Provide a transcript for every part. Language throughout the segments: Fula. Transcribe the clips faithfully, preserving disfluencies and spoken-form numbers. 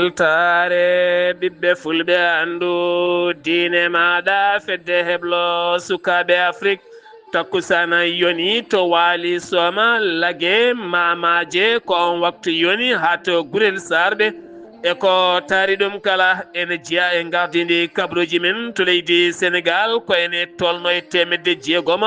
Weltaare ɓiɓɓe fulɓe, anndu diine maaɗa, fedde heblo sukaaɓe Afrik. Takkusana yoni to Waali Sooma, Lage, Maamaaje, ko on waktu yoni haa to Gurel Saarɓe. E ko taari ɗum kala, ene jeyaa e gardindi kabaruuji men to leydi Senegaal, ko ene tolno e teemedde jeegom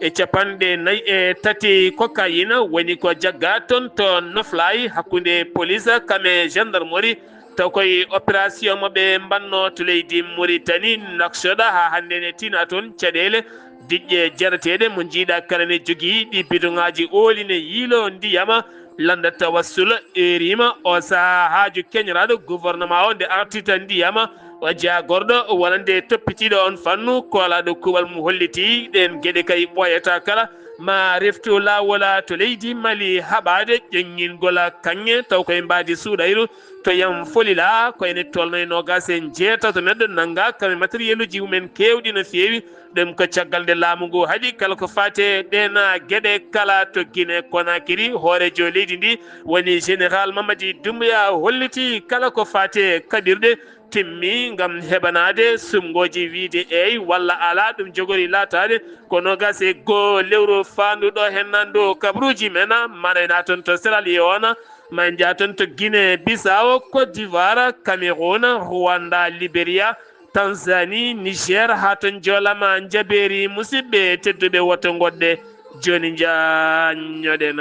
e capanɗe nayi e tati kokayina woni ko jaggaa toon to noflaay hakkunde police kam e gendarmerie. Taw koye opération mo ɓe mbanno to leydi Mauritanie, Nouakchott, haa hannde ne tina toon caɗeele diƴƴe jarateeɗe. Mo njiiɗa kala ne jogii ɗi bidoŋaaji ooli ne yiilo ndiyama, lannda tawassul, erima o sahaa haaju keñoraaɗo gouvernement o nde artita ndiyama. O jeyaa gorɗo wonande toppitiiɗo on fannu, koolaaɗo kuuɓal mo holliti ɗeen geɗe kay ɓooyata kala. Ma reftu laawola to leydi Mali haɓaade ƴeññingol kaŋŋe taw koye mbaadi suuɗayru to yam folila ko ene tolno e noogaas e njeetato neɗɗo nannga kam e matériel uji mumen keewɗi no feewi. Ɗum ko caggal nde laamu ngu haɗi kala ko faati e ɗeen geɗe kala to Guinée Conakry, hooreejo leydi ndi woni Général Mamadi Doumbouya holliti kala ko faati e kaɓirɗe timmi ngam heɓanaade suɓngooji wiyde eey walla alaa. Ɗum jogori laataade ko noogaas e goo lewru faanduɗo heen nanndo kabaruuji men. Mara en toon to Sierra Leone, ma en njah toon to Guinée Bissau, Côte d'Ivoire, Cameroun, Rwanda, Liberia, Tanzanie, Niger, haa to Njoolama. Njabeeri musidɓe tedduɓe, woto ngoɗɗe. Jooni njaññoɗen.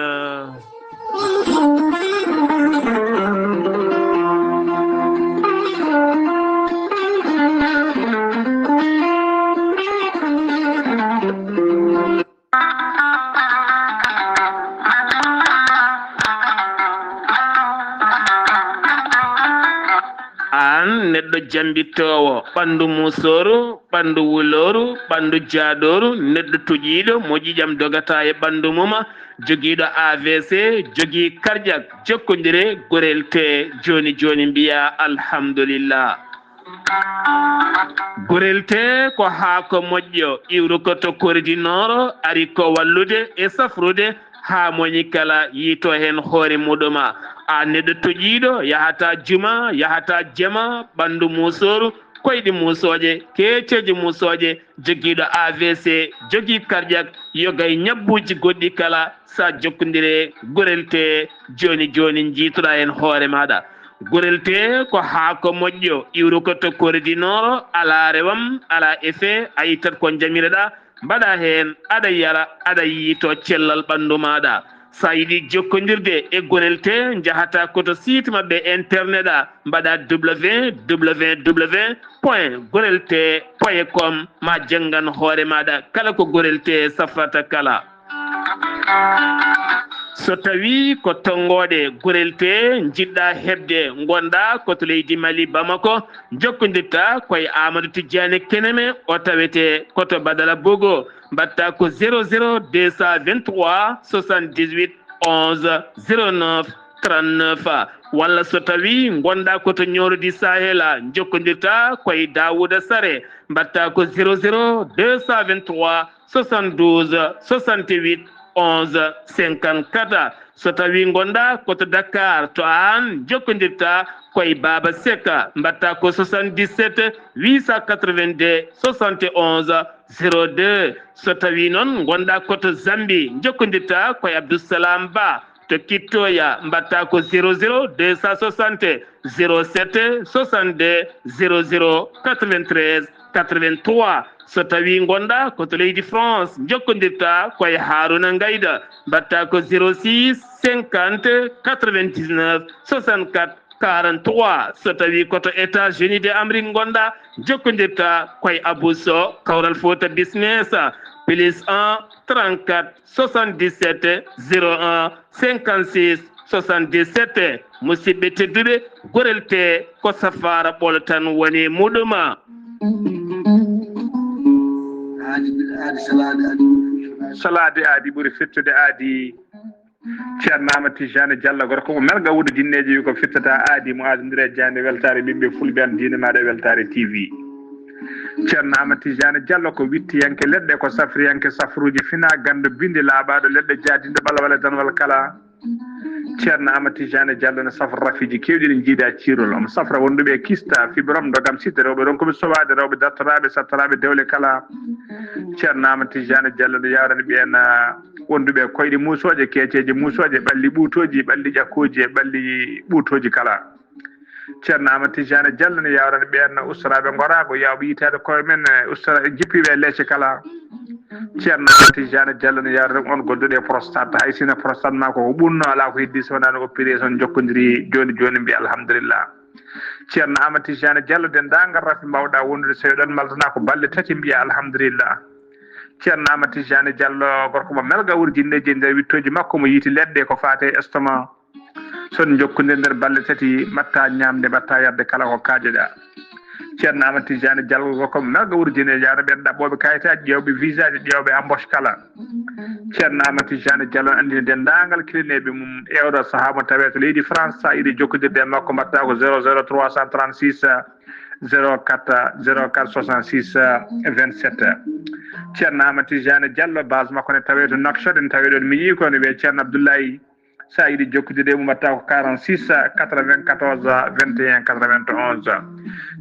Aan neɗɗo jambittoowo, ɓanndu musooru, ɓanndu wulooru, ɓanndu jaadooru, neɗɗo tuƴiiɗo mo ƴiiƴam dogata e ɓanndu mum, jogiiɗo A V C, jogii karjak, jokkondire Gorel Tee jooni jooni, mbiyaa alhamdulillah. Gorel Tee ko haako moƴƴo, iwruko to Kori du Nord, ari ko wallude e safrude haa moñi kala yiito heen hoore muɗum. Aan neɗɗo toƴiiɗo, yahata juma, yahata jama, ɓanndu musooru, koyɗi musooje, keeceeje musooje, jogiiɗo A V C, jogii karjak, yoga e ñabbuuji goɗɗi kala, sa jokkondire Gorel Tee jooni jooni, njiitoɗaa heen hoore maaɗa. Gorel Tee ko haako moƴƴo, iwruko to Kori du Nord, alaa rewam, alaa effet, a ittat ko njamireɗaa, mbaɗa heen, aɗa yara, aɗa yiito cellal ɓanndu maaɗa. Sa yiɗi jokkondirde e Gorel Tee, njahata ko to site maɓɓe internet a, mbaɗa W W W point gorel tee point com, ma janngan hoore maaɗa kala ko Gorel Tee safrata kala. So tawii ko tonngooɗe Gorel Tee njiɗɗaa heɓde, ngonɗaa ko to leydi Mali, Bamako, njokkondirta ko e Amadou Tidiane Keneme, o tawetee ko to Badala Bogo, mbaɗta ko zéro zéro deux cent vingt-trois soixante-dix-huit onze zéro neuf trente-neuf, walla so tawii ngonɗaa ko to Nioro du Sahel, njokkondirta ko e Daouda Sare, mbaɗta ko zéro zéro deux cent vingt-trois soixante-douze soixante-huit onze cinquante-quatre. So tawii ngonɗaa ko to Dakar, to aan njokkondirta ko e Baba Seck, mbaɗta ko soixante-dix-sept huit cent quatre-vingt-deux soixante et onze zéro deux. So tawii noon ngonɗaa ko to Zambie, njokkondirta ko e Abdou Salam Ba to Kittoya, mbaɗta ko zéro zéro deux cent soixante zéro sept soixante-deux zéro zéro quatre-vingt-treize quatre-vingt-trois. So tawii ngonɗaa ko to leydi France, njokkondirta ko e Harouna Ngayda, mbaɗta ko zéro six cinquante quatre-vingt-dix-neuf soixante-quatre quarante-trois. So tawii ko to États-Unis de Amérique ngonɗaa, njokkondirta ko e Abou Sow, Kawral Fouta Business, plus un trente-quatre soixante-dix-sept zéro un cinquante-six soixante-dix-sept. Musidɓe tedduɓe, Gorel Tee ko safaara ɓolo tan woni muɗum. Aadi, aadi, salaade aadi ɓuri fettude. Salaade aadi ɓuri fettude aadi. Ceerno Amadou Tidiane Diallo, gorko mo Melga, wuuro Jinneeji, wi ko fittata aadi mo aadondira e jaande. Weltaare ɓiɓɓe fulɓe, an diine maaɗa e Weltaare T V. Ceerno Amadou Tidiane Diallo ko wittiyanke leɗɗe, ko safriyanke safruuji, fina ganndo bindi laaɓaaɗo leɗɗe, jaadinɗo ɓalwale danwal kala. Ceerno Amadou Tidiane Diallo ne safra rafiiji keewɗi, ɗi njiida ciirol. Omo safra wonduɓe e kista, fibrome, ndogam, site, rewɓe ronkuɓe sowaade, rewɓe dartoraaɓe, sattoraaɓe dewle kala. Ceerno Amadou Tidiane Diallo ne yawrani ɓeen, ah, wonduɓe e koyɗe muusooje, keeceeje muusooje, ɓalli ɓuutooji, ɓalli ƴakkooji e ɓalli ɓuutooji kala. Ceerno Amadou Tidiane Diallo ne yawrani ɓeen ustoraaɓe ngoraago, yawɓe yitaade koye men, eh, ustora-, jippiiɓe e leece kala. Ceerno Amadou Tidiane Diallo ne yawrani on gonduɗo e prostate, hay sino prostate ma ko ɓunno, alaa ko heddi so wonaa no opération jokkodiri jooni jooni, mbiya alhamdulillah. Ceerno Amadou Tidiane Diallo, denndaangal rafi mbawɗa wondude, so eɗon maltana ko balɗe tati, mbiya alhamdulillah. Ceerno Amadou Tidiane Diallo, gorko mo melga wurjinneeji e nder wittooji makko, mo yiiti leɗɗe ko faate estomac. So en njokkondirii nder balɗe tati, mbaɗta ñaamde, mbaɗta yarde kala ko kaajaɗa. Ceerno Amadou Tidiane Diallo ko melga wurjinee, jaara ɓeen ɗaɓɓooɓe kayitaaji, ƴeewɓe visaaji, ƴeewɓe embauche kala. Ceerno Amadou Tidiane Diallo anndini denndaangal kilineeɓe mum e oɗo sahaa mo tawee to leydi France, so a yiɗi jokkondirde e makko, mbaɗta ko zéro zéro trois cent trente-six, zéro quatre, zéro quatre soixante-six, vingt-sept. Ceerno Amadou Tidiane Diallo, base makko ne tawee to Nouakchott, en tawee ɗoon miñi ko ne wiyee Ceerno Abdoulaye. So a yiɗi jokkondirde e mum, mbaɗta ko quarante-six quatre-vingt-quatorze vingt et un quatre-vingt-onze.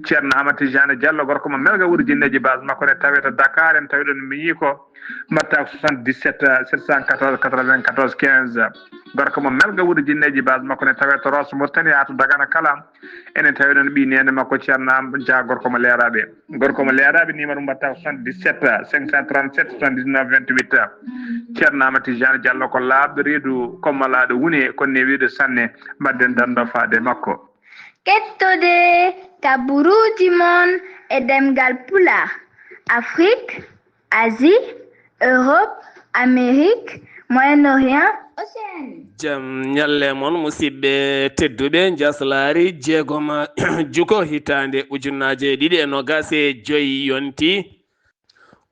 Ceerno Amadou Tidiane Diallo, gorko mo melga wurjinneeji, base makko ne tawee to Dakar, en tawii ɗoon miñi ko, mbaɗta ko soixante-dix-sept sept cent quatorze quatre-vingt-quatorze quinze. Gorko mo melga wurjinneeji, base makko ne tawee to Rosso Mauritanie haa to Dagana kala. Enen tawi noon ɓii neene makko Ceerno Am Dia, gorko mo Leeraaɓe. Gorko mo Leeraaɓe, numéro mum mbaɗta ko soixante-dix-sept cinq cent trente-sept soixante-dix-neuf vingt-huit. Ceerno Amadou Tidiane Diallo ko laaɓɗo reedu, ko malaaɗo wune, ko newiiɗo sanne. Mbaɗden danndo faade makko. Kettode ka buruuji mon e ɗemngal Pulaar, Afrique, Asie, Europe, Amérique, Moyen-Orient, Océanie. Jam ñalle mon, musidɓe tedduɓe, njaslaari jeegom juko hitaande ujunnaaje ɗiɗi e noogaas e joy yonti.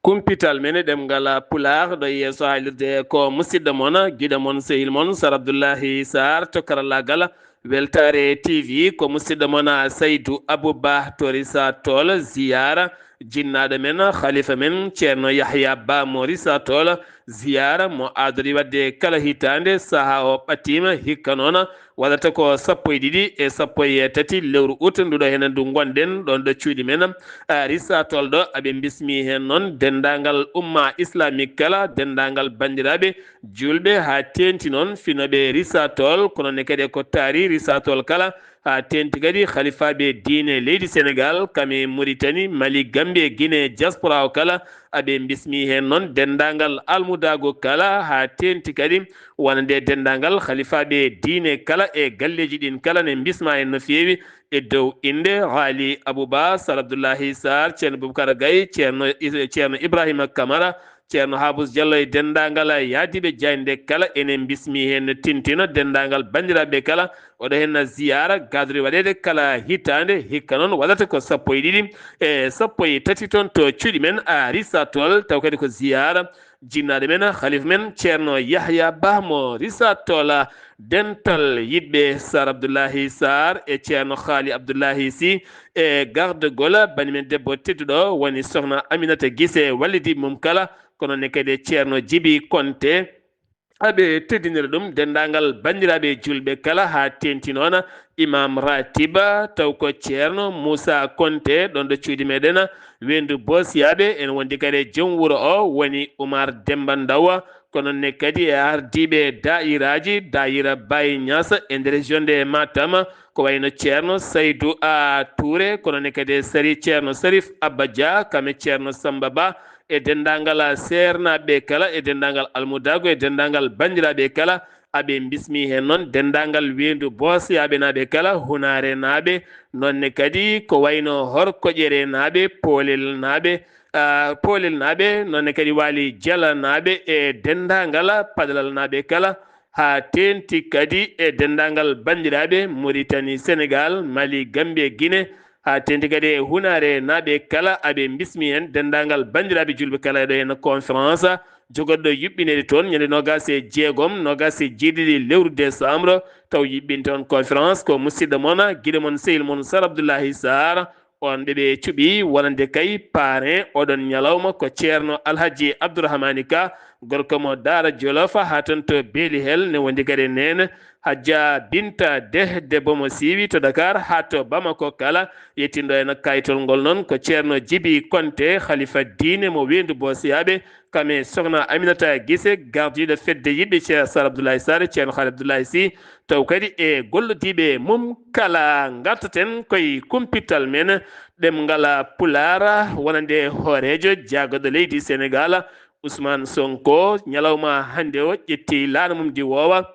Kumpital men e ɗemngal Pulaar ɗo yeeso haalirde ko musidɗo mon, giɗo mon, sehil mon, Sar Abdullahi Sarr to karallaagal Weltaare T V, ko musidɗo mon Saydu Abou Ba to Risa Tool, ziyaara jinnaaɗo men, khalifa men, Ceerno Yahya Ba mo Risa Tool, ziyaara mo aadori waɗde kala hitaande, sahaa o ɓattiima, hikka noon waɗata ko sappo e ɗiɗi e sappo e tati lewru ut, nduɗo heen ndu ngonɗen, ɗoon ɗo cuuɗi men, a, Risa Tool ɗo, aɓe mbismi heen noon denndaangal umma islamique kala, denndaangal banndiraaɓe juulɓe, haa teeŋti noon finooɓe Risa Tool, kono ne kadi ko taari Risa Tool kala, haa teeŋti kadi halifaaɓe diine leydi Senegaal, kam e Muritani, Mali, Gambie, Guinée, diaspora o kala, aɓe mbismi heen noon denndaangal almudaagu kala, haa teeŋti kadi wonande denndaangal halifaaɓe diine kala e galleeji ɗin kala ne mbisma heen no feewi e dow innde Haali Abou Ba, Sar Abdullahi Sarr, Ceerno Boubacar Gaye, Ceerno Is-, Ceerno Ibrahima Kamara, Ceerno Habus Diallo e denndaangal yahdiiɓe jaaynde kala, enen mbismi heen no tintina denndaangal banndiraaɓe kala. Oɗo heen na ziyaara gadori waɗeede kala hitaande, hikka noon waɗata ko sappo e ɗiɗi e sappo e tati toon to cuuɗi men a Risa Tool, taw kadi ko ziyaara jinnaaɗo men, khalifa men, Ceerno Yahya Bah mo Risa Tool, dental yiɗɓe Sar Abdullahi Sarr e Ceerno Haali Abdullahi Sy e gardagol bani men debbo tedduɗo woni Sokhna Aminata Gise, wallidiiɓe mum kala, kono ne kadi e Ceerno Jibi Konte. Aɓe teddinira ɗum denndaangal banndiraaɓe juulɓe kala, haa teeŋti noon Imam Ratiba, taw ko Ceerno Moussa Konte, ɗoon ɗo cuuɗi meɗen Weendu Boosiyaaɓe. En wondi kadi e joom wuro o, woni Oumar Demba Ndaw, kono ne kadi e ardiiɓe daayiraaji, daayira Baye Niass e nder région de Matam, ko wayno Ceerno Saydou A Touré, kono ne kadi e Sari, Ceerno Sarif Abba Dia, kam e Ceerno Samba Ba, e denndaangal seernaaɓe kala, e denndaangal almudaagu, e denndaangal banndiraaɓe kala. Aɓe mbismi heen noon denndaangal Weendu Boosiyaaɓe naaɓe kala, Hunaare naaɓe, noon ne kadi ko wayno Horkoƴere naaɓe, Poolel naaɓe, ah, Poolel naaɓe, noon ne kadi Waali Jala naaɓe e denndaangal Padalal naaɓe kala, haa teeŋti kadi e denndaangal banndiraaɓe Muritani, Senegaal, Mali, Gambie, Guinée, haa teeŋti kadi e Hunaare naaɓe kala. Aɓe mbismi heen denndaangal banndiraaɓe juulɓe kala e ɗo heen conférence jogorɗo yuɓɓineede toon ñande noogaas e jeegom, noogaas e jeeɗiɗi lewru décembre, taw yuɓɓini toon conférence ko musidɗo mon, giɗo mon, sehil mon Sar Abdullahi Sarr. On ɓe ɓe cuɓi wonande kay parrain oɗon ñalawma ko Ceerno Alhaji Abdourahmani Ka, gorko mo Daara Jolof haa toon to Beeli Hel, ne wondi kadi nene Hajja Binta Deh, debbo mo siiwi to Dakar haa to Bamako kala. Yettindo en kayitol ngol noon ko Ceerno Jibi Konte, halifa diine mo Weendu Boosiyaaɓe, kam e Sokhna Aminata Gise, gardiiɗo fedde yiɗɓe Ceerno Sar Abdoulaye Sarr, Ceerno Khali Abdoulaye Sy, taw kadi e gollodiiɓe mum kala. Ngartaten koye kumpital men ɗemngal Pulaar, wonande hooreejo jaagorɗo leydi Senegaal, Ousmane Sonko, ñalawma hannde o ƴetti laana mum ndi woowa.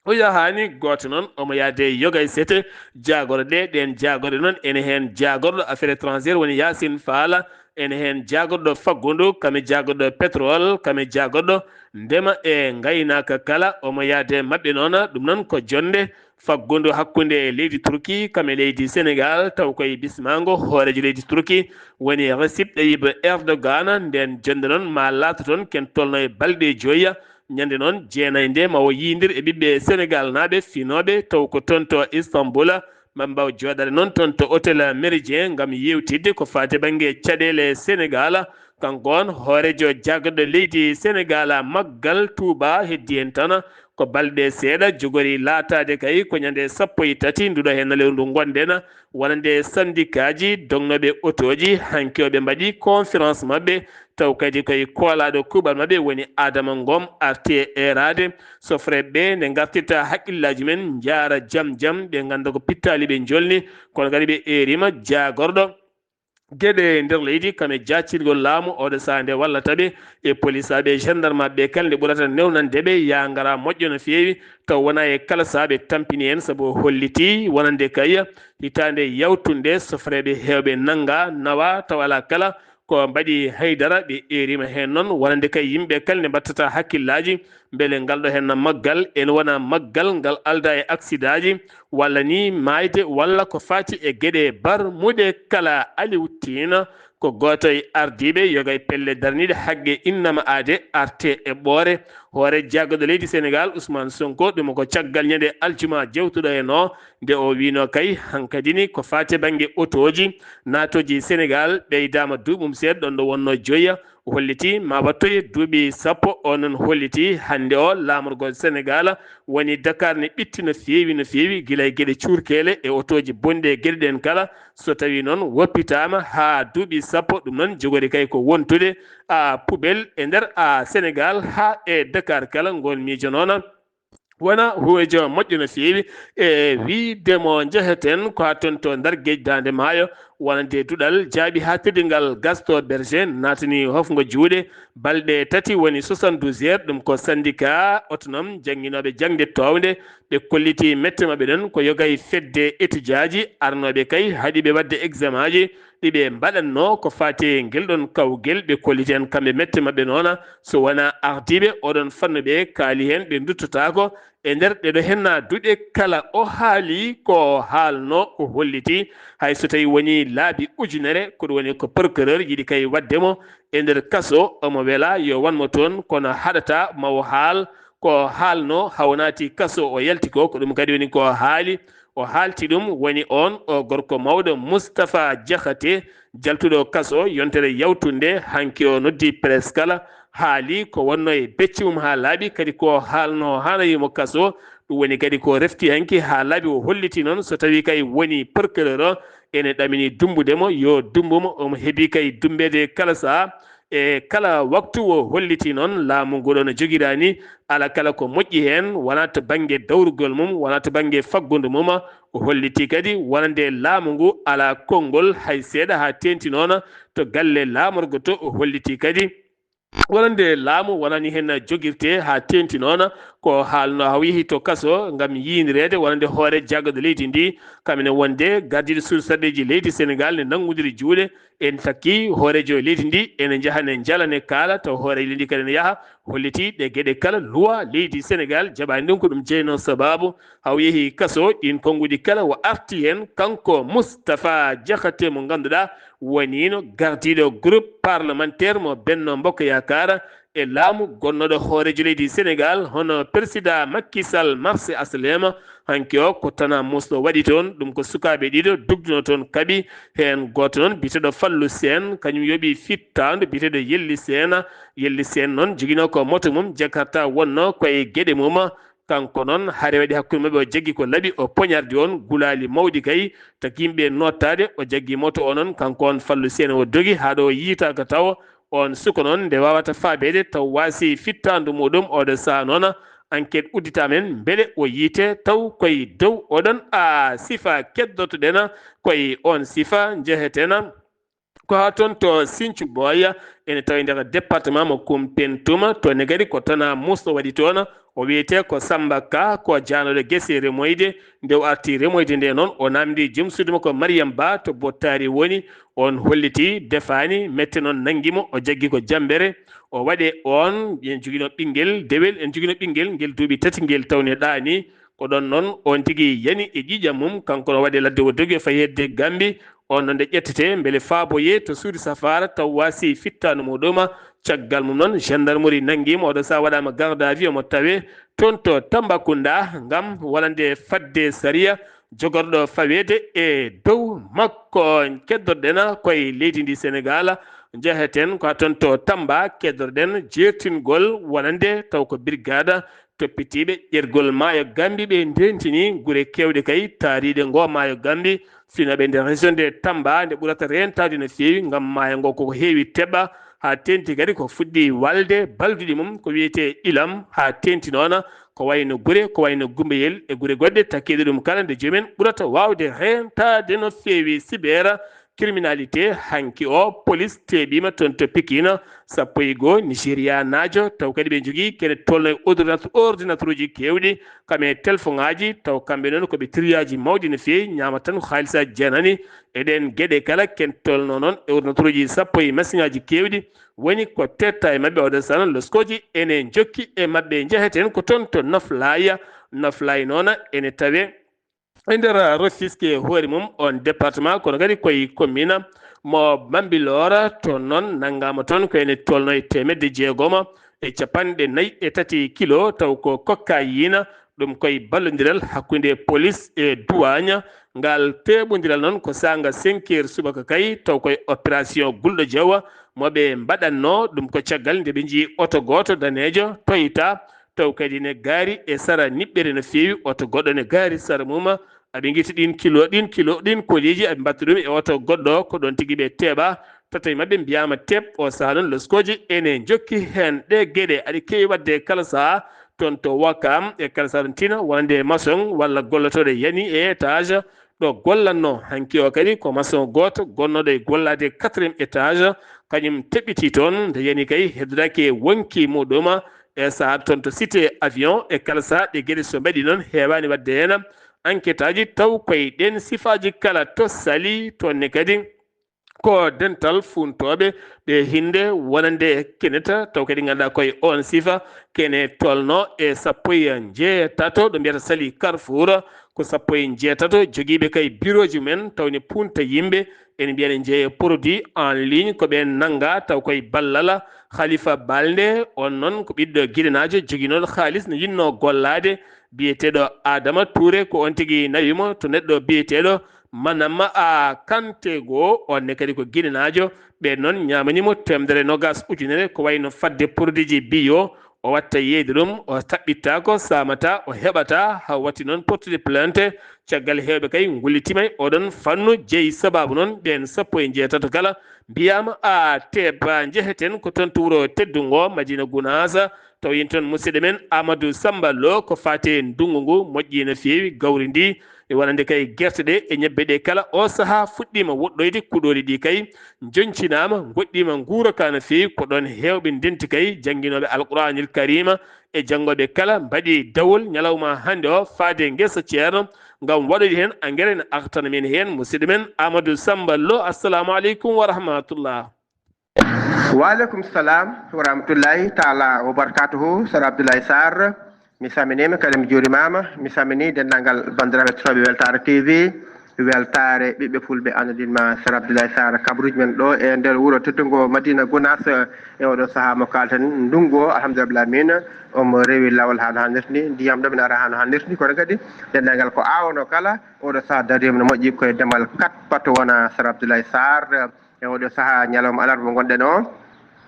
O yahaani gooto noon, omo yahde yoga e sete jaagorɗe ɗe. Ɗeen jaagorɗe noon, ene heen jaagorɗo affaire étrangère woni Yacine Fall, ene heen jaagorɗo faggudu, kam e jaagorɗo pétrole, kam e jaagorɗo ndema e ngaynaaka kala. Omo yahde maɓɓe noon, ɗum noon ko jonnde faggudu hakkunde leydi Turki kam e leydi Senegaal, taw koye bismaango hooreejo leydi Turki woni Recep Tayyip Erdogan. Ndeen jonnde noon ma laato toon ken tolno e balɗe joyi. Ñande noon jeenaynde ma o yiyondir e ɓiɓɓe Senegaal naaɓe finooɓe taw ko toon to Istanbul. Ma mbaaw jooɗaade noon toon to Hôtel Méridien ngam yeewtidde ko faati bannge caɗeele Senegaal. Kanko on hooreejo jaagorɗo leydi Senegaal, maggal Tuuba heddi heen tan ko balɗe seeɗa, jogori laataade kay ko ñande sappo e tati nduɗo heen lewru ndu ngonɗen, wonande sandikaaji dognooɓe otooji. Hanki o ɓe mbaɗi conférence maɓɓe, taw kadi koye koolaaɗo kuuɓal maɓɓe woni Adama Ngom arti e eeraade. Sofreeɓe ɓe nde ngartirta hakkillaaji men, njaara jam jam, ɓe ngannda ko pittaali ɓe njolni, kono kadi ɓe eerima jaagorɗo geɗe nder leydi, kam e jaccirgol laamu, oɗo sahaa nde wallata ɓe e polisaaɓe e gendarmeɓe kala nde ɓurata newnande ɓe yaa ngara moƴƴo no feewi, taw wona e kala sahaa ɓe tampini en, sabu o holliti wonande kay hitaande yawtunde sofreeɓe heewɓe nannga nawa, taw alaa kala ko mbaɗi haydara. Ɓe eerima heen noon wonande kay yimɓe kala nde mbattata hakkillaaji, mbele ngal ɗo heen maggal ene wona maggal ngal alda e aksidaaji, walla ni maayde, walla ko faati e geɗe barmuɗe kala. Aliou Tine ko gooto e ardiiɓe yoga e pelle darniiɗe haqqe innama aade arte e ɓoore. Hoore jaagorɗo leydi Senegaal, Ousmane Sonko, ɗum ko caggal ñande aljuma jewtuɗo heen o, nde o wiino kay hankadi ni ko faati bannge otooji naatooji Senegaal ɓeydaama duuɓi mum seeɗa, ɗoon ɗo wonno joya, o holliti ma wattoye duuɓi sappo. O noon holliti hannde o laamorgol Senegaal woni Dakar ne ɓitti no feewi, no feewi, gila e geɗe cuurkeele e otooji bonɗi e geɗe ɗeen kala. So tawii noon woppitaama haa duuɓi sappo, ɗum noon jogori kay ko wontude a poubelle e nder a Senegaal haa e Dakar kala. Ngoon miijo noon wona huuwejo moƴƴo no feewi. E wiyde mo njeheten ko haa toon to Ndar Geej Daande Maayo, wonande duɗal jaaɓi haa teddingal Gaston Berger naatani hofngo juuɗe. Balɗe tati woni soixante-douze heures, ɗum ko syndicat autonome jannginooɓe jaŋde toownde. Ɓe kolliti mette maɓɓe ɗon ko yoga e fedde étudiaji arnooɓe kay haɗi ɓe waɗde examen aji ɗi ɓe mbaɗatnoo ko faati e ngel ɗon kawgel. Ɓe kolliti en kamɓe mette maɓɓe noona so wonaa ardiiɓe oɗon fannu ɓe kaali heen ɓe nduttotaako e nder ɗeɗo henna duɗe kala. O haali ko haalno, o holliti hay so tawi woni laabi ujunere, ko ɗum woni ko procureur yiɗi kay waɗde mo e nder kaso, omo wela yo wanmo toon, kono haɗata ma o haal ko haalno, haw naati kaso o yalti ko, ko ɗum kadi woni ko haali. O haalti ɗum woni on o gorko mawɗo Moustapha Diakhaté, jaltuɗo kaso yontere yawtunde, hanki o noddi presse kala, haali ko wonno e becce mum haa laaɓi, kadi ko haalno haana yimo kaso. Ɗum woni kadi ko refti hanki haa laaɓi, o holliti noon so tawi kay woni procureur o ene ɗamini dumbude mo, yo dumbu mo, omo hebi kay dumbeede kala saha. E kala waktu o holliti noon laamu ngu ɗo no jogirani ala kala ko moƴƴi heen, wonaa to bannge dawrugol mum, wonaa to bannge faggudu mum. O holliti kadi wonande laamu ngu alaa konngol hay seeɗa haa teenti noon to galle laamorgo to. O holliti kadi wonande laamu wonani heen jogirte haa teenti noon ko haalno haa o yehi to kaso ngam yiynireede wonande hoore jaagorɗe leydi ndi, kam ene wonde gardiiɗo suudu sarɗeeji leydi Senegaal ne nanngodiri juuɗe. En takki hooreejo leydi ndi ene njaha ne njala ne kaala, taw hooreejo leydi ndi kadi ne yaha holliti ɗe geɗe kala. Luwa leydi Senegaal jaɓaani ɗum, ko ɗum jeynoo sabaabu haa o yehi kaso. Ɗiin konnguɗi kala o arti heen, kanko Moustapha Diakhaté mo ngannduɗaa woniino gardiiɗo groupe parlementaire mo Benno Bokk Yaakaar e laamu gonnooɗo hooreejo leydi Senegaal, hono Persidaa Makki Sal Marse Asalema. Hanki o ko tanaa musɗo waɗi toon, ɗum ko sukaaɓe ɗiɗo dugduno toon kaɓi, heen gooto noon biyeteeɗo Fallu Seen, kañum yoɓi fittaandu biyeteeɗo Yelli Seena. Yelli Seen noon joginoo ko moto mum Jakarta wonnoo ko e geɗe mum. Kanko noon hare waɗi hakkunde maɓɓe, o jaggi ko laɓi, o poñardi oon gulaali mawɗi kay, taki yimɓe noottaade, o jaggi moto o noon, kanko on Fallu Seen o dogi haa ɗo o yiytaaka taw. On suka noon nde waawata faabeede taw waasi fittaandu muuɗum, oɗo sahaa noon enquête udditaama en mbele o yiite taw koye dow oɗon a sifa keddortoɗen koye on sifa njeheten. Ko haa toon to Sinthiou Boye, ene tawi nder département mo Koumpentoum, toon ne kadi ko tanaa musɗo waɗi toon. O wiyetee ko Samba Ka, ko jaanooɗo gese remoyde. Nde o arti remoyde nde noon, o naamndi joom suudu makko Mariam Ba to Bottaari woni. On holliti defaani, mette noon nanngi mo, o jaggi ko jammbere. O waɗe oon, en joginoo ɓinngel dewel, en joginoo ɓinngel ngel duuɓi tati ngel tawni ɗaani. Ko ɗoon noon on tigi yani e ƴiiƴam mum, kanko no waɗe ladde o dogi o fayi hedde Gambi. On noon nde ƴettete mbele faaboyee to suudu safaara taw waasi fittaandu muuɗum. Caggal mum noon, gendarmerie nanngi mo, oɗo sahaa waɗaama garde à vue, omo tawee toon to Tambacounda ngam wonande fadde sariya jogorɗo faweede e dow makko. Keddorɗen koye leydi ndi Senegaal, njeheten ko haa toon to Tamba, keddorɗen jeertingol wonande taw ko brigade toppitiiɓe ƴergol maayo Gambi ɓe ndeentinii gure keewɗe kay taariiɗe ngoo maayo Gambi. Finooɓe nder région de Tamba nde ɓurata reentaade no feewi ngam maayo ngo koko heewi teɓa, haa teenti kadi ko fuɗɗi walde balduɗi mum ko wiyetee ilam, haa teenti noon ko wayno gure, ko wayno Gumbeyel e gure goɗɗe takkiiɗe ɗum kala nde joomum en ɓurata waawde reentaade no feewi. Cyber criminalité, hanki o police teeɓiima toon to Pikine, sappo e goo Nigérianaajo, taw kadi ɓe njogii kene tolno e ordinat-, ordinateuruuji keewɗi, kam e telefoŋaaji, taw kamɓe noon ko ɓe triyaaji mawɗi no feewi, ñaama tan ko haalisa jeenani. E ɗeen geɗe kala, ken tolno noon e ordinateuruuji sappo e masiŋaaji keewɗi, woni ko tetta e maɓɓe oɗo sahaa noon loskooji ene njokki e maɓɓe. Njeheten ko toon to Noflaay, Noflaay noon ene tawee e nder Rufisque e hoore mum on département, kono kadi koye commune mo Bambilor. Toon noon nanngaama toon ko ene tolno e teemedde jeegom e capanɗe nayi e tati kilo, taw ko cocaïne, ɗum koye ballondiral hakkunde police e douane. Ngal teeɓondiral noon ko saanga cinq heures subaka kay, taw koye opération Gulɗo Jawa mo ɓe mbaɗatnoo. Ɗum ko caggal nde ɓe njii oto gooto daneejo Toyota, taw kadi ne gaari e sara niɓɓere no feewi. Oto goɗɗo ne gaari sara mum. Aɓe ngiti ɗin kilo, ɗin kilo, ɗin koliiji, aɓe mbatta ɗum e oto goɗɗo, ko ɗon tigi ɓe teeɓa. Tato e maɓɓe mbiyaama teep. O sahaa noon loskooji ene njokki heen. Ɗee geɗe aɗe keewi waɗde kala sahaa toon to Wakam, e kala sahaa ɗum tina wonande maçon walla gollotooɗo yani e étage ɗo gollatnoo. Hanki o kadi ko maçon gooto gonnooɗo e gollaade quatrième étage, kañum teɓɓitii toon. Nde yani kay, heddodaaki e wonki muuɗum e sahaa toon to cité avion. E kala sahaa ɗe geɗe so mbaɗi noon, heewaani waɗde heen enquêteaaji, taw koye ɗeen sifaaji kala to Saly. Toon ne kadi ko dental fuuntooɓe ɓe hinnde wonande keneta, taw kadi ngannduɗaa koye oon sifa kene tolno e sappo e njeetato, ɗo mbiyata Saly Carrefour. Ko sappo e njeetato jogiiɓe kay birooji mumen, taw ne punta yimɓe, ene mbiya ne njeeya produit en ligne, ko ɓeen nannga taw koye ballal Khalifa Balde. On noon ko ɓiɗɗo giɗenaajo joginooɗo haalis, ne yinnoo gollaade, biyeteeɗo Adama Touré, ko on tigi nawi mo to neɗɗo biyeteeɗo Manama a Kante goo. On ne kadi ko giɗenaajo. Ɓeen noon ñaamani mo teemedere e noogaas ujunere, ko wayno fadde produitji bio, o watta yeeyde ɗum, o taɓɓittaako, saamata, o heɓata, haa watti noon portude plainte. Caggal heewɓe kay ngullitiima e oɗon fannu, jeyi sabaabu noon ɓeen sappo e njeetato kala mbiyaama a teeba. Njeheten ko toon to wuro teddungo Madina Gunaas, taw yen toon musidɗo men Amadou Samba Lo. Ko faati e ndunngu ngu moƴƴi no feewi, gawri ndi e wonande kay gerte ɗe e ñebbe ɗe kala, o sahaa fuɗɗiima woɗɗoyde, kuɗooli ɗi kay njoñcinaama, ngoɗɗiima nguura ka no feewi. Ko ɗoon heewɓe ndenti kay jannginooɓe Alquraanil Kariima e janngooɓe kala mbaɗi dawol ñalawma hannde o faade ngesa Ceerno ngam waɗoyde heen engrais, ene artana men heen musidɗo men Amadou Samba Lo. Assalamu aleykum wa rahmatullah. Wa aleykum salam wa rahmatullahi taala wa barakatuhu. Sara Abdoulaye Sarr, mi salminiima kadi mi juurimaama. Mi salminii denndaangal banndiraaɓe heɗotooɓe Weltaare T V. Weltaare ɓiɓɓe fulɓe, anndinma Sar Abdoulaye Sarr, kabaruuji men ɗo e nder wuro teddungo Madina Gounass. E oɗo sahaa mo kalten, ndunngu o, alhamdulillah min, omo rewi laawol haa no hannirta ni, ndiyam ɗo min ara haa no hannirta ni, kono kadi denndaangal ko aawano kala, oɗo sahaa dariima no moƴƴi koye damal kat pato wona Sar Abdoulaye Sarr. E oɗo sahaa ñalawma alarba mo ngonɗen o,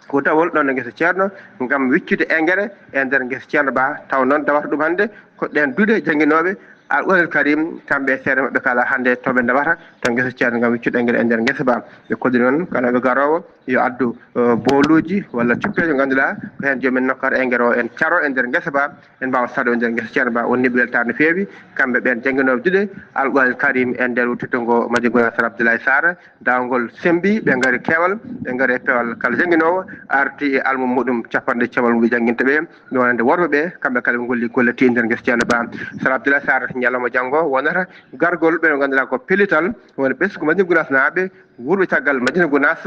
ko dawol ɗon e ngesa ceerno ngam wiccude engrais e nder ngesa ceerno ba. Taw noon dawata ɗum hannde ko ɗen duɗe jannginooɓe Al Qur'anil Karim, kamɓe e seeɗa maɓɓe kala hannde to ɓe ndawata to ngesa ceerno ngam wiccude engrais e nder ngesa ba. Ɓe koddiri noon kala ɓe garoowo yo addu, eh, booluuji walla cuppeeje, ngannduɗaa ko heen joom en nokkaat engrais o en caro e nder ngesa ba, en mbaawa saɗo e nder ngesa ceerno ba. On ni ɓe weltaare no feewi, kamɓe ɓeen jannginooɓe duɗe Al Qur'anil Karim e nder wuttude ngo Madina Gounass Sar Abdoulaye Sarr. Dawol ngol sembi, ɓe ngari keewal, ɓe ngari e peewal. Kala jannginoowo arti e almum muɗum, capanɗe capanɗe mum ɓe jannginta ɓe, ɓe wonande worɓe ɓe, kamɓe kala ɓe ngolli golle tee e nder ngesa ceerno ba. Sar Abdoulaye Sarr, ñalawma janngo wonata gargol ɓe ngannduɗaa ko pellital, woni ɓesngu Madina Gounass naaɓe, wuurɓe caggal Madina Gounass,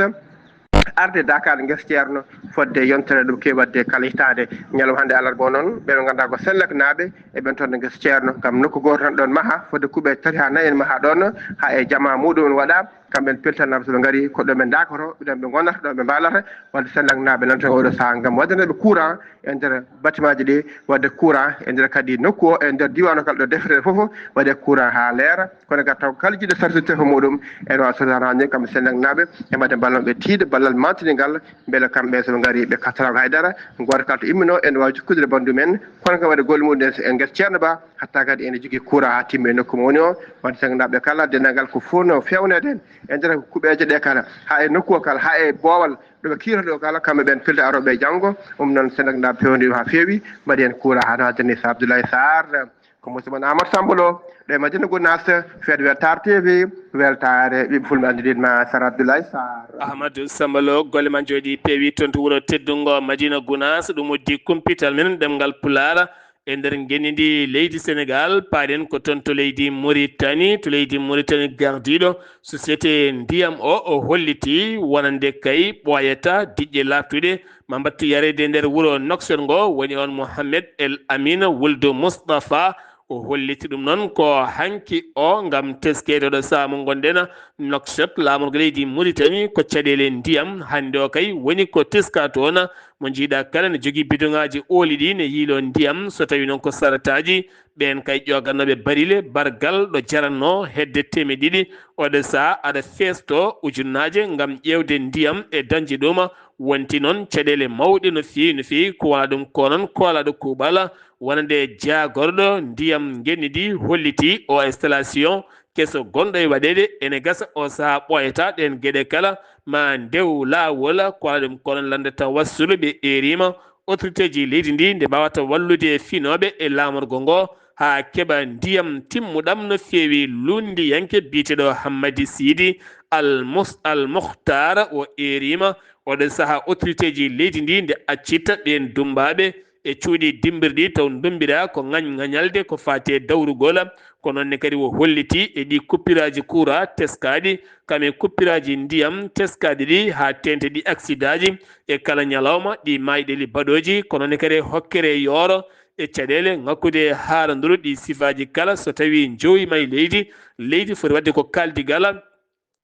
arde Dakar ngesa ceerno, fodde yontere ɗum keewi waɗde kala hitaande. Ñalawma hannde alarba o noon, ɓe ɓe ngannduɗaa ko Senelec naaɓe, e ɓen toon ngesa ceerno, ngam nokku gooto tan ɗon maha, fodde kuuɓe tati haa nayi en maha ɗon, haa e jamaa muɗum en waɗa. Kamɓe en peltanaaɓe, so ɓe ngari, ko ɗo ɓe ndaakoto, ɗo ɓe ngonata, ɗo ɓe mbaalata, wadde Senelec naaɓe nanta e oɗo sahaa ngam waɗaneede ɓe courant e nder bâtiment ji ɗi, wadde courant e nder kadi nokku o, e nder diiwaan o kala ɗo defeteeɗo fof, waɗe courant haa leera. Kono kadi taw kala jiɗɗo sarde téléphone muɗum, ene waawi sodanaade kamɓe Senelec naaɓe, e mbaɗde ballal maɓɓe tiiɗo, ballal maantini ngal, mbele kamɓe so ɓe ngari ɓe kattanaaka hay dara, gooto kala to imminoo ene waawi jokkondirde banndum en, kono kam waɗde golle muɗum en e ngesa ceerno ba, hatta kadi ene jogii courant haa timmi e nokku mo woni o, wadde Senelec naaɓe kala, denndaangal ko fof no feewneede heen e nder kuɓeeje ɗe kala, haa e nokku o kala, haa e boowal ɗo ɓe kiirata ɗo kala, kamɓe ɓeen pelta arooɓe e janngo, ɗum noon Senelec naaɓe peewnii ɗum haa feewi, mbaɗi heen courant haa no haaɗi ni. Sar Abdoulaye Sarr, ko musidɗo mon Amadou Sambolo, ɗo e Madina Gounass, Fed Weltaare T V, weltaare ɓiɓɓe fulɓe anndidiiɗo ma Sar Abdoulaye Sarr. Ahmadou Sambolo, golle ma njooɗii peewi toon to wuro teddungo Madina Gounass, ɗum uddi kumpital men ɗemngal Pulaar. E nder ngenndi ndi leydi Senegaal, paaɗen ko toon to leydi Muritani. To leydi Muritani, gardiiɗo société ndiyam o, o holliti wonande kay ɓooyata diƴƴe laaɓtuɗe ma mbattu yareede nder wuro Nouakchott ngo, woni on Mohamed El Amina Wuldu Mustafa. O holliti ɗum noon ko hanki o ngam teskeede ɗo sahaa mo ngonɗen Nouakchott, laamorgo leydi Muritani, ko caɗeele ndiyam. Hannde o kay woni ko teska toon. Mo njiiɗa kala ne jogii bidoŋaaji ooli ɗi ne yiiloo ndiyam, so tawii noon ko sarataaji, ɓeen kay ƴoogannooɓe barile bargal ɗo jarannoo hedde teemedde ɗiɗi, oɗo sahaa aɗa feesto ujunnaaje ngam ƴeewde ndiyam e dañde ɗum. Wonti noon caɗeele mawɗe no feewi, no feewi, ko wonaa ɗum ko noon koolaaɗo kuuɓal wonande jaagorɗo ndiyam ngenndi ndi holliti o installation keso gonɗo e waɗeede, ene gasa o sahaa ɓooyata ɗeen geɗe kala ma ndew laawol, ko waɗa ɗum kono lannde tawassulu ɓe eeriima autorité ji leydi ndi nde mbaawata wallude e finooɓe e laamorgo ngo haa keɓa ndiyam timmuɗam no feewi. Lunndiyanke biyeteeɗo Hammadi Siidi Al Mus-, Al Mukhtar o eeriima oɗo sahaa autorité ji leydi ndi nde accita ɓeen dummbaaɓe e cuuɗi dimmbirɗi taw ndummbiraa ko ŋañ-ŋañalde ko faati e dawrugol. Ko noon ne kadi o holliti e ɗi kuppiraaji kuuraa teskaaɗi, kam e kuppiraaji ndiyam teskaaɗi ɗi haa teeŋti ɗi aksidaaji e kala ñalawma, ɗi maayɗeli baɗooji, ko noon ne kadi e hokkere yooro e caɗeele ŋakkude haaranduru ɗi sifaaji kala so tawii njowiima e leydi, leydi foti waɗde ko kaaldigal.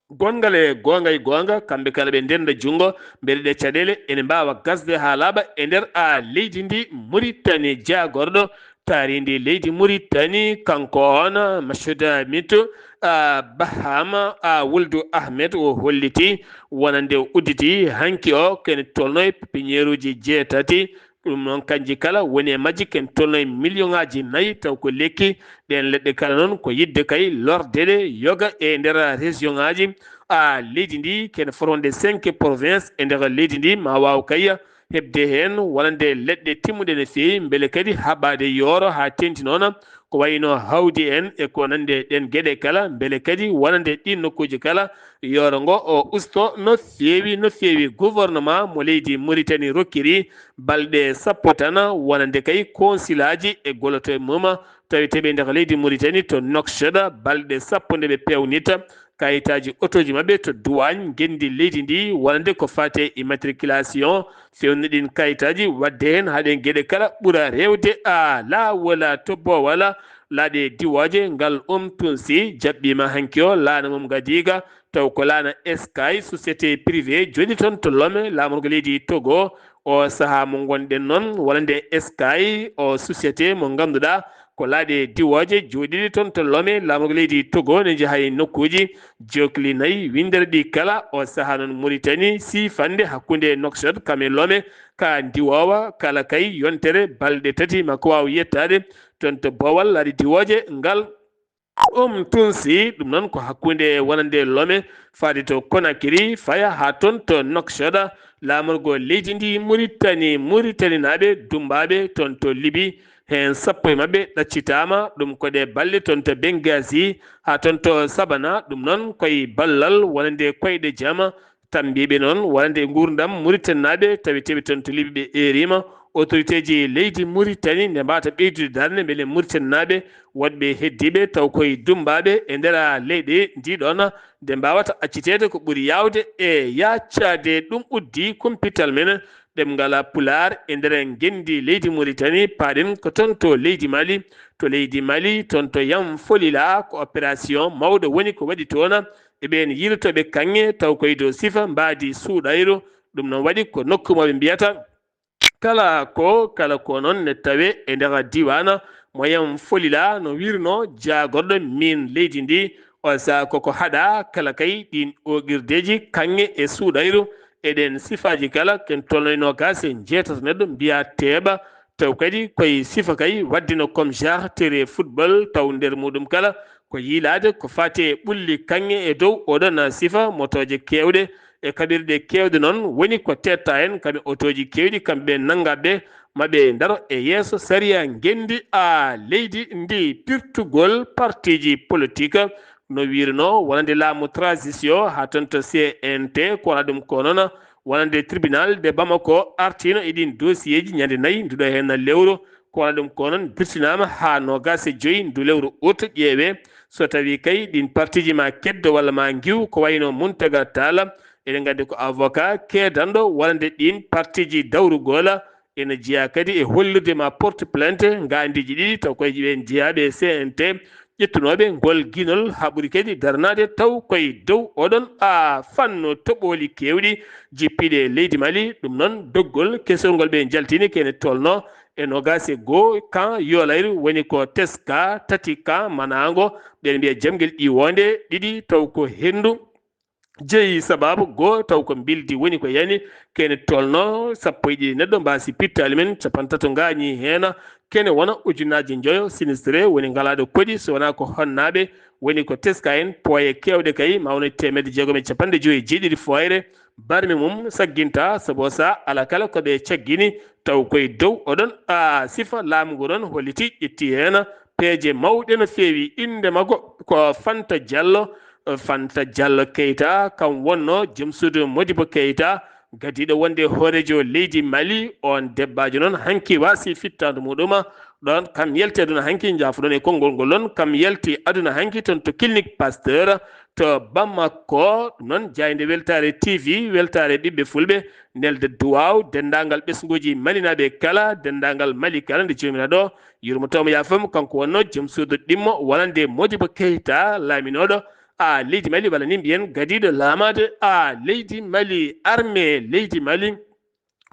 Gonngal e goonga e goonga, kamɓe kala ɓe ndennda junngo, mbele ɗe caɗeele ene mbaawa gasde haa laaɓa e nder a leydi ndi Muritani. Jaagorɗo taariindi leydi Muritani, kanko on Machoud Ahmed, a, Bahama, a, Wuldu Ahmed, o holliti wonande o udditi hanki o kene tolno e pepinièruuji jeetati. Ɗum noon, kanji kala woni e majji ken tolno e million ŋaaji nayi, taw ko lekki. Ɗeen leɗɗe kala noon ko yiɗde kay lorde ɗe yoga e nder région ŋaaji a leydi ndi, ken foti wonde cinq province e nder leydi ndi, ma waaw kay heɓde heen wonande leɗɗe timmuɗe no feewi, mbele kadi haɓaade yooro haa teeŋti noon ko wayno hawdi en e ko nandi e ɗeen geɗe kala, mbele kadi wonande ɗiin nokkuuji kala yooro ngo o usto no feewi, no feewi. Gouvernement mo leydi Muritani rokkiri balɗe sappo tan wonande kay konsilaaji e golloto e mum taweteeɓe e nder leydi Muritani to Nouakchott, balɗe sappo nde ɓe peewnita kayitaaji otooji maɓɓe to duwaañ ngenndi leydi ndi, wonande ko faati e immatriculation, fewndo ɗiin kayitaaji, waɗde heen haa ɗeen geɗe kala ɓura rewde a laawol to boowal. laaɗe diwooje. Ngal Um Tunsi jaɓɓiima hanki o laana mum Gadiga, taw ko laana Sky, société privée jooɗi toon to Lome, laamorgo leydi Togo. O sahaa mo ngonɗen noon, wonande Sky, o société mo ngannduɗaa ko laaɗe diwooje jooɗiiɗe toon to Lome, laamorgo leydi Togo, ne njeha e nokkuuji jokli nayi winndere ɗi kala. O sahaa noon Mauritanie siifande hakkunde Nouakchott kam e Lome, ka ndiwoowa kala kay yontere balɗe tati maa ko waaw yettaade toon to Boowal laaɗe diwooje. Ngal Um Tunsi, ɗum noon ko hakkunde wonande Lome faade to Conakry, faya haa toon to Nouakchott, laamorgo leydi ndi Mauritanie, Mauritaninaaɓe dummbaaɓe toon to Libi, heen sappo e maɓɓe ɗaccitaama, ɗum ko ɗe balɗe toon to Benghazi haa toon to Sabana, ɗum noon ko e ballal wonande koyɗe jama, tammbiiɓe noon wonande nguurndam Mauritanie naaɓe taweteeɓe toon to Libi ɓe eeriima autorité ji leydi Mauritanie nde mbaawata ɓeydude darnde mbele Mauritanie naaɓe woɗɓe heddiiɓe taw koye dummbaaɓe e nder leyɗe ndi ɗoon nde mbaawata acciteede ko ɓuri yaawde e yaacaade. Ɗum uddi kumpital men ɗemngal Pulaar e nder ngenndi leydi Mauritanie, paaɗen ko toon to leydi Mali, to leydi Mali, toon to Yam Folila, ko opération mawɗo woni ko waɗi toon. E ɓeen yiilotooɓe kaŋŋe taw koye dow sifa mbaadi suuɗayru, ɗum noon waɗi ko nokku mo ɓe mbiyata kala ko, kala ko noon ne tawe e nder diiwaan mo Yam Folila, no wiirnoo jaagorɗo miin leydi ndi, o sahaa koko haɗa kala kay ɗiin ooqirdeeji kaŋŋe e suuɗayru e ɗeen sifaaji kala, ken tolno e noogaas e njeetati neɗɗo mbiyaa teeɓa, taw kadi koye sifa kay waddino comme genre terrain football, taw nder muɗum kala ko yiilaade ko faati e ɓulli kaŋŋe e dow oɗon sifa, motooje keewɗe e kaɓirɗe keewɗe noon woni ko teetta heen, kamɓe otooji keewɗi, kamɓe ɓe nanngaɓe ma ɓe ndaro e yeeso sariya ngenndi a leydi ndi. Pirtugol partiiji politik no wiirnoo wonande laamu transition haa toon to C N T, ko wona ɗum ko noon wonande tribunal de Bamako artiino e ɗiin dossier ji ñande nayi nduɗo heen lewru, ko wona ɗum ko noon birtinaama haa noogaas e joy ndu lewru ut. Ƴeewee so tawii kay ɗiin partiiji ma keddo walla ma ngiw ko wayno Muntaga Talla, eɗen nganndi ko avocat keedanɗo wonande ɗiin partiiji dawrugol. Ene jeyaa kadi e hollirde ma porte plainte ngaandiiji ɗiɗi taw koye ɓeen jeyaaɓe e C N T ƴettunooɓe ngol ginol, haa ɓuri kadi daranaade taw koye dow oɗon a fannu toɓooli keewɗi jippiiɗi e leydi Mali. Ɗum noon doggol kesol ngol ɓe njaltini kene tolno e noogaas e goo kan Yoolayru, woni ko teska tati kan Manaango, ɓeen mbiya jamgel ƴiwoonde ɗiɗi taw ko henndu jeyi sabaabu goo taw ko mbildi woni ko yani, kene tolno sappo e ɗiɗi neɗɗo mbaasi pittaali men, capantato ngaañi heen, kene wona ujunnaaji njoyo sinistré woni ngalaaɗo koɗi, so wonaa ko honnaaɓe woni ko teska en, pooye keewɗe kay ma wona teemedde jeegom e capanɗe joyi e jeeɗiɗi fooyre barmi mum sagginta, sabu o sahaa alaa kala ko ɓe caggini, taw koye dow oɗon a sifa laamu ngu noon holliti ƴetti heen peeje mawɗe no feewi. Innde makko ko Fanta Diallo, Fanta Diallo Keita, kam wonno joom suudu Modibo Keita, gadiiɗo wonde hooreejo leydi Mali. On debbaajo noon hanki waasi fittaandu muɗum, ɗoon kam yalti aduna hanki, njaafoɗon e konngol ngol noon, kam yalti aduna hanki toon to clinique Pasteur to Bamako. Ɗum noon jaaynde Weltaare T V, Weltaare ɓiɓɓe fulɓe, nelde duwaaw denndaangal ɓesnguuji malinaaɓe kala, denndaangal Mali kala, nde joomiraaɗo yurmo toomo yaafo mo, kanko wonno joom suudu ɗimmo wonande Modibo Keita, laaminooɗo a leydi Mali, walla ni mbiyen gadiiɗo laamaade a leydi Mali. Armée leydi Mali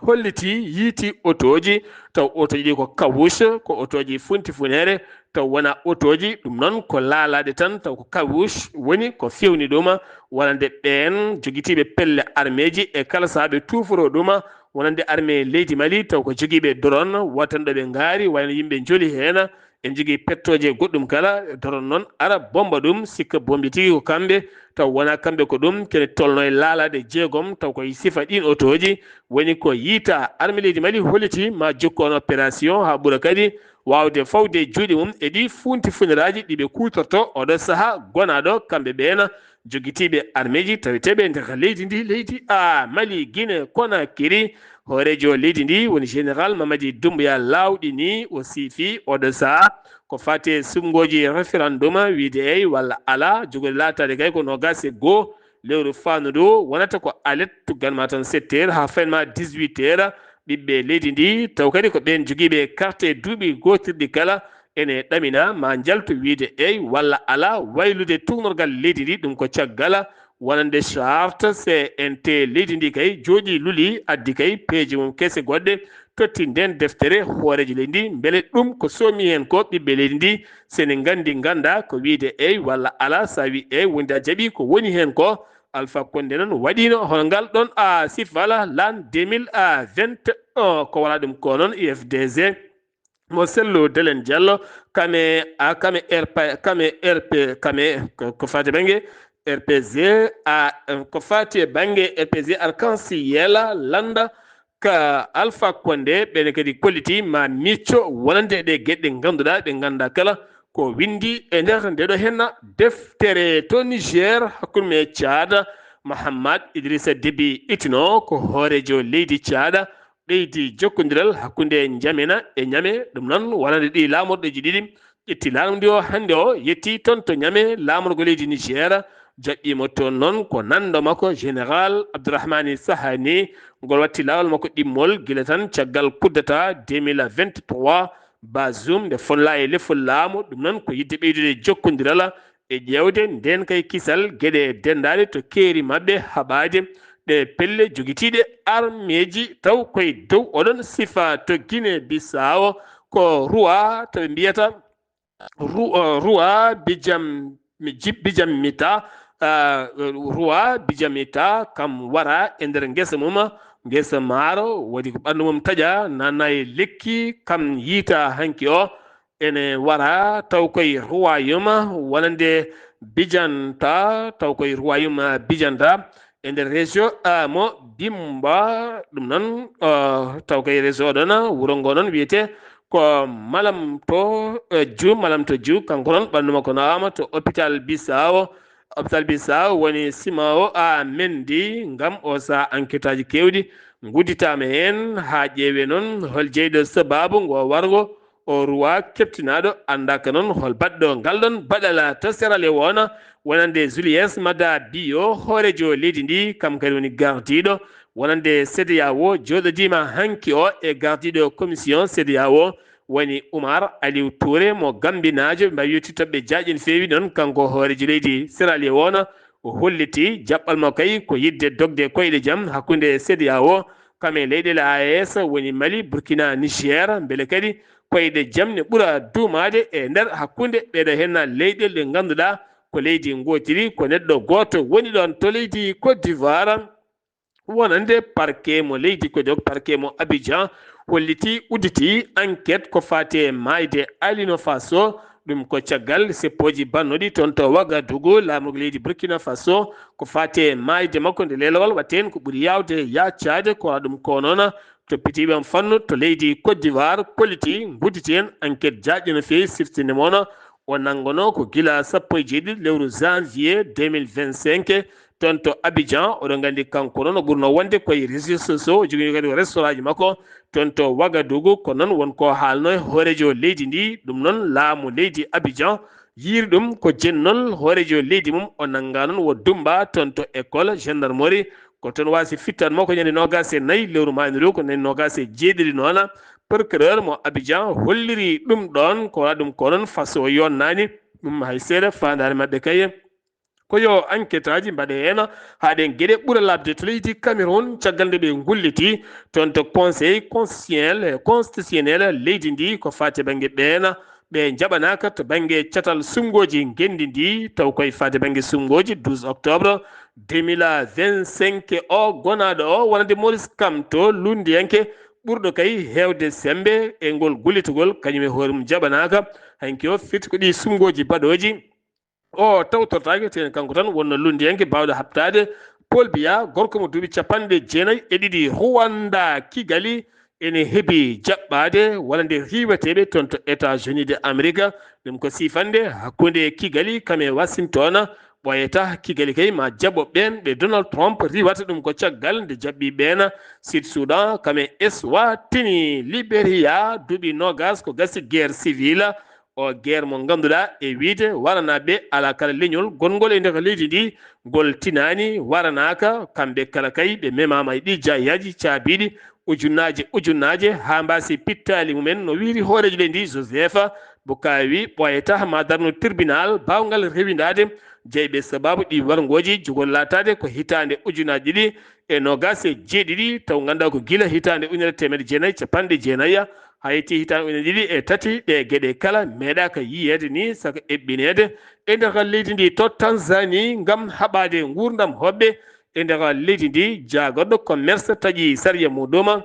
holliti, yiiti otooji, taw otooji ɗi ko kawuus, ko otooji funti funeere, taw wona otooji, ɗum noon ko laalaaɗe tan, taw ko kawuus woni ko fewni ɗum, wonande ɓeen jogitiiɓe pelle armeeji e kala sahaa ɓe tuuforo ɗum, wonande armée leydi Mali, taw ko jogiiɓe doron, watanɗo ɓe ngaari, wayno yimɓe njoli heen, en njogii pettooje goɗɗum kala, doron noon ara bomba ɗum, sikka bombi tigi ko kamɓe, taw wonaa kamɓe ko ɗum, kene tolno e laalaade jeegom, taw ko e sifa ɗiin otooji woni ko yiita. Armée leydi Mali holliti ma jokku on opération haa ɓura kadi waawde fawde juuɗe mum e ɗi funti funiraaji ɗi ɓe kuutorto oɗo sahaa gonaaɗo kamɓe ɓeena jogitiiɓe armeeji taweteeɓe nder leydi ndi, leydi a Mali, Guinée Conakry. Hooreejo leydi ndi woni Général Mamadi Doumbouya laawɗini, o siifi oɗo sahaa ko faati e suɓngooji référendum, wiide eey walla alaa, jogori laataade kay ko noogaas e goo lewru faandu ndu, wonata ko alet tuggan ma tan sept heures haa fayin ma dix-huit heures. Ɓiɓɓe leydi ndi, taw kadi ko ɓeen jogiiɓe carte duuɓi gootirɗi kala, ene ɗamina ma njaltu wiyde eey walla alaa waylude tuugnorgal leydi ndi. Ɗum ko caggal wonande charte C N T leydi ndi kay jooɗii luli addi kay peeje mum kese goɗɗe totti ndeen deftere hooreejo leydi ndi. Mbele ɗum ko soomi heen ko ɓiɓɓe leydi ndi sene nganndi ngannda ko wiyde eey walla alaa, so a wi eey wonde a jaɓii ko woni heen ko. Alpha Condé noon waɗiino hono ngal ɗoon a sifala lan deux mille vingt et un ko wala ɗum ko noon U F D G mo sello Delen Diallo kame a kame R P kame R P kame ko faati bannge R P G a ko faati e bannge R P G arc-en-ciel lannda ka Alpha Condé ɓene kadi kolliti ma micco wonande ɗe geɗe ɗe ngannduɗaa ɗe ngannda kala ko winndi e nder ndeɗo henna deftere to Niger hakkunde me Tchad. Mahamat Idrissa Déby itino ko hoorejo leydi Tchad ɓeydi jokkondiral hakkunde Njamena e Ñame. Ɗum noon wonande ɗi laamorɗeji ɗiɗi ƴetti laamu ndi o hannde o yetti toon to Ñame laamorgo leydi Niger jaɓɓiimo toon noon ko nanndo makko général Abdourahmani Sahani. Ngol watti laawol makko ɗimmol gila tan caggal kuddata deux mille vingt-trois Bazoum nde fonna e lefol laamu. Ɗum noon ko yidde ɓeydude jokkondiral e ƴeewde ndeen kay kisal geɗe denndaade to keeri maɓɓe haɓaade ɗe pelle jogitiiɗe armeeji taw koye dow oɗon sifa to Guinée Bissau ko Rua to ɓe mbiyata Ru- uh, Rua Bijam Bijam Mita uh, Rua Bijam Mita kam wara e nder ngesa mum ngesa maaro waɗi ko ɓanndu mum taƴa nana e lekki kam yiita hanki o ene wara taw koye royaume wonande Bijanta taw koye royaume Bijanta e nder région mo Bimba. Ɗum noon taw koye région ɗon wuro ngo noon wiyete ko malam to ju malam to ju kanko noon ɓanndu makko nawama to hôpital Bissau. Hôpital Bissau woni Simao a mendi ngam o sa enquête aji kewɗi ngudditama heen haa ƴeewe noon hol jeyɗo sababu ngo wargo o ruwa keptinaaɗo anndaaka noon hol baɗɗo ngal ɗon baɗala to Sierra Leone wonande Julius Maada Bio hoorejo leydi ndi kam kadi woni gardiiɗo wonande CEDEAO jooɗodiima hanki o e gardiiɗo commission CEDEAO woni Umar Aliou Touré mo gambinaajo mbawi yewti toɓɓe jaaƴen feewi noon kanko hoorejo leydi Sierra Leone o holliti jaɓɓal mo kay ko yidde dogde koyɗe jam hakkunde CEDEAO kam e leyɗele A E S woni Mali, Burkina, Niger, mbele kadi koyɗe jam ne ɓura duumaade e nder hakkunde ɓeeɗo henna leyɗele ɗe ngannduɗaa ko leydi ngootiri ko neɗɗo gooto woni ɗoon to leydi Côte d'Ivoire. Wonande parquet mo leydi ko jog parquet mo Abidjan holliti udditi enquête ko faati e maayde Alino Faso. Ɗum ko caggal seppooji bannoɗi toon to Wagadugu laamorgo leydi Burkina Faso ko faati e maayde makko nde lelawal watte heen ko ɓuri yaawde yaacaade ko waɗa ɗum ko noon toppitiiɓe am fannu to leydi Côte d'Ivoire kolliti ngudditi heen enquête jaaƴɗo no feewi siftinde mono o nanngono ko gila sappo e jeeɗiɗi lewru janvier deux mille vingt-cinq toon to Abidjan. Oɗon nganndi kanko noon o ɓurno wonde koye réseaux sociaux o jogii kadi ko restaurant ji makko toon to Wagadugu ko noon won ko haalno e hoorejo leydi ndi ɗum noon laamu leydi Abidjan yiiri ɗum ko jennol hoorejo leydi mum o nannga noon wo Dumba toon to école gendarmerie ko toon waasi fittan mo ko ñande noogaas e nayi lewru maayniru ko ñande noogaas e jeeɗiɗi noona procureur mo Abidjan holliri ɗum ɗoon ko wala ɗum ko noon faso yonnaani ɗum hay seeɗa faandaare maɓɓe kay ko yo enquête aji mbaɗe heen haa ɗeen geɗe ɓura labde to leydi Cameroun caggal nde ɓe ngulliti toon to conseil constitutionnel constitutionnel leydi ndi ko faati bannge ɓeena ɓe njaɓanaaka to bannge catal suɓngooji ngenndi ndi taw koye faade bannge suɓngooji douze octobre deux mille vingt-cinq o gonaaɗo o wonande Maurice Kamto lunndiyanke ɓurɗo kay heewde semmbe e ngol gullitugol kañum e hoore mum jaɓanaaka hanki o firti ko ɗi suɓngooji baɗooji o tawtortaake tene kanko tan wonno lunndiyanke baawɗo haɓtaade Paul Biya gorko mo duuɓi capanɗe jeenayi e ɗiɗi Rwanda Kigali ene heɓi jaɓɓaade walla nde riiweteeɓe toon to États-Unis de Amerique. Ɗum ko siifannde hakkunde Kigali kam e Washington. Ɓooyata Kigali kay ma jaɓo ɓeen ɓe Donald Trump riiwata ɗum ko caggal nde jaɓɓi ɓeen Sud Sudan kam e Eswatini Liberia duuɓi noogaas ko gasi guerre civile. O guerre mo ngannduɗaa e wiyde waranaaɓe alaa kala leñol gonngol e nder leydi ndi ngol tinaani waranaaka kamɓe kala kay ɓe memaama e ɗi jaayaaji caabiiɗi ujunnaaje ujunnaaje haa mbaasi pittaali mumen no wiyri hooreejo leydi ndi Joseph Buka wi ɓooyata ma darno tribunal baawngal rewindaade jeyɓe sabaabu ɗi warngooji jogori laataade ko hitaande ujunaaji ɗiɗi e noogaas e jeeɗiɗi, taw ngannduɗaa ko gila hitaande ujunere teemedde jeenayi cappanɗe jeenayi haa yettii hitaande ujunere ɗiɗi e tati, ɗe geɗe kala meeɗaaka yiyeede ni saka eɓɓineede e nder leydi ndi to Tanzanie ngam haɓaade nguurndam hoɓɓe e nder leydi ndi. Jaagorɗo commerce taƴi sariya muɗum.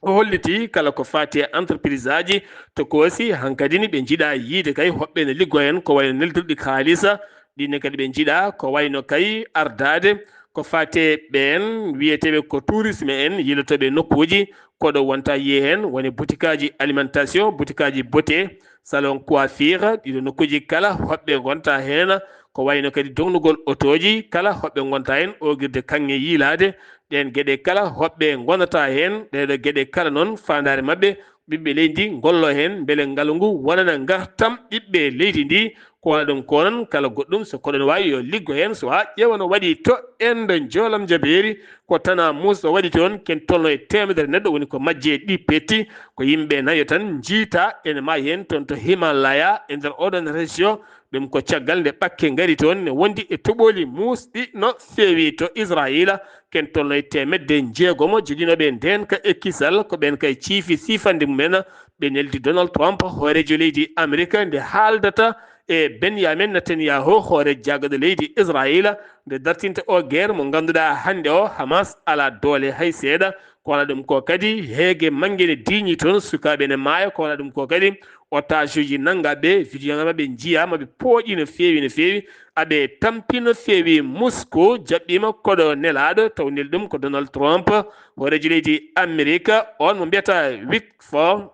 O holliti kala ko faati e entreprise aji to koosi hankadi ni ɓe njiɗa yiide kay hoɓɓe ne liggo heen ko wayno neldirɗi kaalisa ɗinne kadi ɓe njiɗa ko wayno kay ardaade ko faati e ɓeen wiyeteeɓe ko tourisme en yilotooɓe nokkuuji koɗo wonta yiye heen woni butikaaji alimentation, butikaaji bote, salon coiffure, ɗiɗo nokkuuji kala hoɓɓe ngonta heen ko wayno kadi dognugol otooji kala hoɓɓe ngonta heen oogirde kaŋŋe yiilaade. Ɗeen geɗe kala hoɓɓe ngonata heen ɗeeɗo geɗe kala noon faandaare maɓɓe ɓiɓɓe leydi ngollo heen mbele ngalu ngu wonana ngartam ɓiɓɓe leydi ndi. Ko wona ɗum ko noon kala goɗɗum so koɗon waawi yo liggo heen so haa ƴeewa no waɗi to endo njoolam jabeeri ko tana muusɗo waɗi toon ken tolno e teemedere neɗɗo woni ko majje ɗi petti ko yimɓe nayo tan njiita ene maayi heen toon to Himalaya e nder oɗon région. Ɗum ko caggal nde ɓakke ngari toon ne wondi e toɓooli muusɗi no feewi to Israila ken tolno e teemedde njeegomo joginooɓe ndeenka e kisal ko ɓeen kay ciifi siifande mumen. Ɓe neldi Donald Trump hooreejo leydi Amerika nde haaldata e Benyamin Netanyahu hoore jaagaɗo leydi Israila nde dartinta o guerre mo ngannduɗaa hannde o Hamas alaa doole hay seeɗa. Ko wona ɗum ko kadi heege mannge ne diiñi toon sukaaɓe ne maaya ko wona ɗum ko kadi otage uji nanngaɓe video maɓɓe njiyaama ɓe pooƴi no feewi no feewi. Aɓe tampi no feewi Moscou jaɓɓiima koɗo nelaaɗo taw neli ɗum ko Donald Trump hooreejo leydi Amerika on mo mbiyata Witkoff.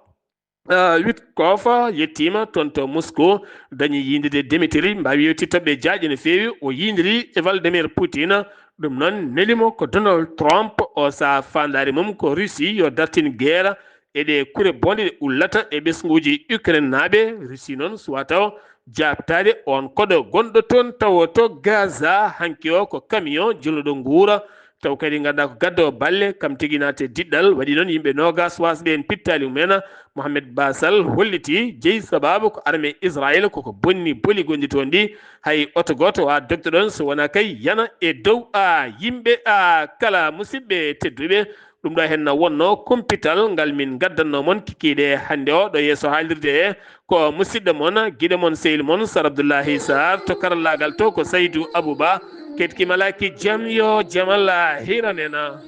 Witkoff yettiima toon to Moscou dañi yiindude Dimitri mbaawi yewti toɓɓe jaaƴe no feewi o yiindiri e Vladimir Poutine. Ɗum noon nelimo ko Donald Trump o saha faandaare mum ko Russie yo dartin guerre e ɗe kure bonɗe ɗe ullata e ɓesnguuji Ukraine naaɓe. Russie noon suwa taw jaabtaade on koɗo gonɗo toon tawo to Gaza hanki o ko camion jolluɗo nguura taw kadi ngannduɗaa ko gaddo balle kam tigi naate diɗɗal waɗi noon yimɓe noogas wasɓe en pittaali mumen. Mohamed Basal holliti jeyi sababu ko armée Israël koko bonni boli gonɗi toon ɗi hay oto gooto wa dogde ɗoon so wonaa kay yana e dow a yimɓe a kala musidɓe tedduɓe. Ɗum ɗo heen na wonno kumpital ngal min ngaddanno mon kikiiɗe hannde o ɗo yeeso haalirde he ko musidɗo mon giɗo mon sehil mon Sar Abdoullahi Sar to karallaagal to ko Saydou Abouba. Keɗki malaki jam yo jamal hiranena.